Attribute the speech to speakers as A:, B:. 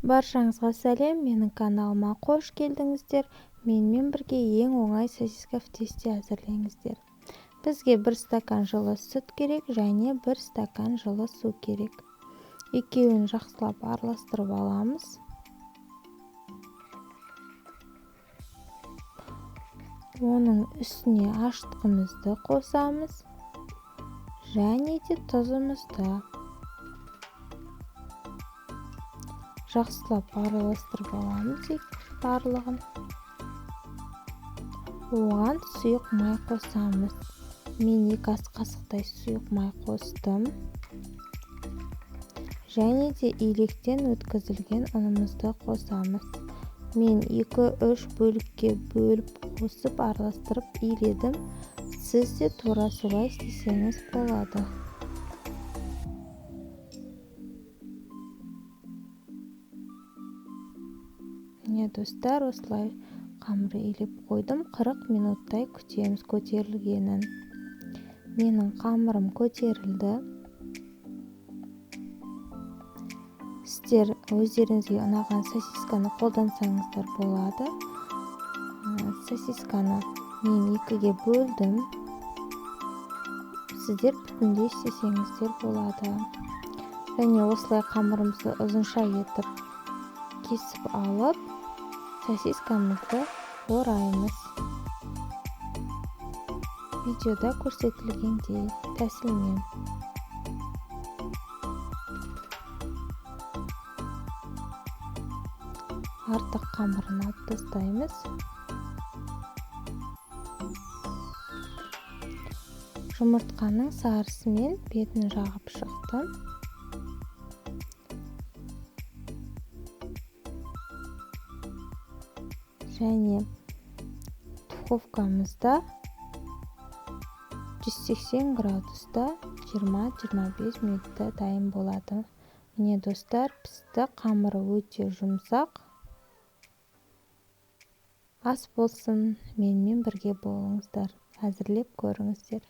A: Баршаңызға сәлем, менің каналыма қош келдіңіздер. Менімен бірге ең оңай сосиска в тесте әзірлеңіздер. Бізге 1 стакан жылы сүт керек және 1 стакан жылы су керек. Екеуін жақсылап араластырып аламыз. Оның үстіне ашытқымызды қосамыз және де тұзымызды. Жақсылап араластырып аламыз барлығын. Оған сұйық май қосамыз. Мен 2 ас қасықтай сұйық май қостым. Және де електен өткізілген ұнымызды қосамыз. Мен 2-3 бөлікке бөліп қосып араластырып иледім. Сіз де тура солай істесеңіз болады. Міне достар, осылай қамыр илеп қойдым. 40 минуттай күтеміз көтерілгенін. Менің қамырым көтерілді. Сіздер өздеріңізге ұнаған сосисканы қолдансаңыздар болады. Сосисканы мен 2-ге бөлдім. Сіздер бүтіндей істесеңіздер болады. Және осылай қамырымызды ұзынша етіп кесіп алып, сосискамызды ораймыз. Видеода көрсетілгендей тәсілмен. Артық қамырын алып тастаймыз. Жұмыртқаның сарысымен бетін жағып шықтым. Және духовкамызда 180 градуста 20-25 минутта дайын болады. Міне достар, пісті, қамыры өте жұмсақ. Ас болсын, менімен бірге болыңыздар, әзірлеп көріңіздер.